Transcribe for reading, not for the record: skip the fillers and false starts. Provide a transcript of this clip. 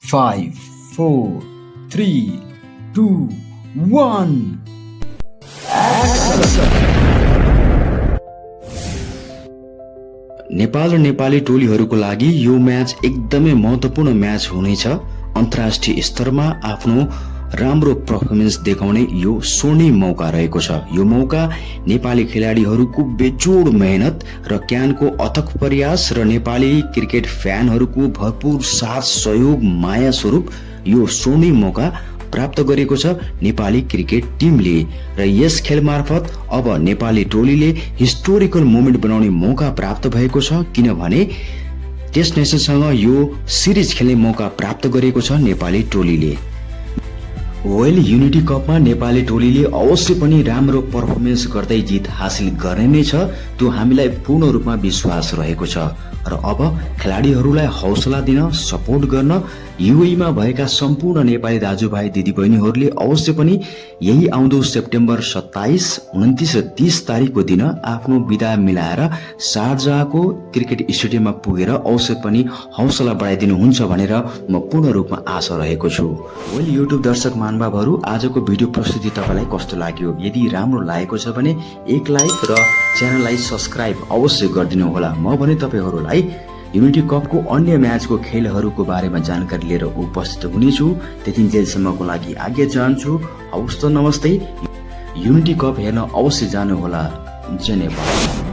5, 4, 3, 2, 1. नेपाल र नेपाली टोलीहरूको लागि यो म्याच एकदमै महत्त्वपूर्ण म्याच हुनेछ। अन्तर्राष्ट्रिय स्तरमा आफ्नो राम्रो पर्फर्मेन्स देखाउने यो स्वर्णिम मौका रहेको छ। यो मौका नेपाली खेलाडीहरूको बेजोड मेहनत र क्यानको अथक प्रयास र नेपाली क्रिकेट फ्यानहरूको भरपूर साथ सहयोग माया स्वरूप यो स्वर्णिम मौका प्राप्त गरेको छ नेपाली क्रिकेट टिमले। र यस खेल मार्फत अब नेपाली टोलीले हिस्टोरिकल मोमेन्ट बनाउने मौका प्राप्त भएको छ, किनभने टेस्ट नेसनसँग यो सिरिज खेल्ने मौका प्राप्त गरेको छ नेपाली टोलीले। वर्ल्ड युनिटी कपमा नेपाली टोलीले अवश्य पनि राम्रो पर्फर्मेन्स गर्दै जित हासिल गर्ने नै छ, त्यो हामीलाई पूर्ण रूपमा विश्वास रहेको छ। र अब खेलाडीहरूलाई हौसला दिन, सपोर्ट गर्न युएईमा भएका सम्पूर्ण नेपाली दाजुभाइ दिदीबहिनीहरूले अवश्य पनि यही आउँदो सेप्टेम्बर 27, 29 र 30 तारिकको दिन आफ्नो बिदा मिलाएर शारजाहको क्रिकेट स्टेडियममा पुगेर अवश्य पनि हौसला बढाइदिनुहुन्छ भनेर म पूर्ण रूपमा आशा रहेको छु। वेल युट्युब दर्शक महानुभावहरू, आजको भिडियो प्रस्तुति तपाईलाई कस्तो लाग्यो? यदि राम्रो लागेको छ भने एक लाइक र च्यानललाई सब्स्क्राइब अवश्य गरिदिनु होला। म भने तपाईहरूलाई युनिटी कपको अन्य म्याचको खेलहरूको बारेमा जानकारी लिएर उपस्थित हुनेछु। त्यतिन्जेलसम्मको लागि आज्ञा चाहन्छु। हवस् त, नमस्ते। युनिटी कप हेर्न अवश्य जानुहोला। जय नेपाल।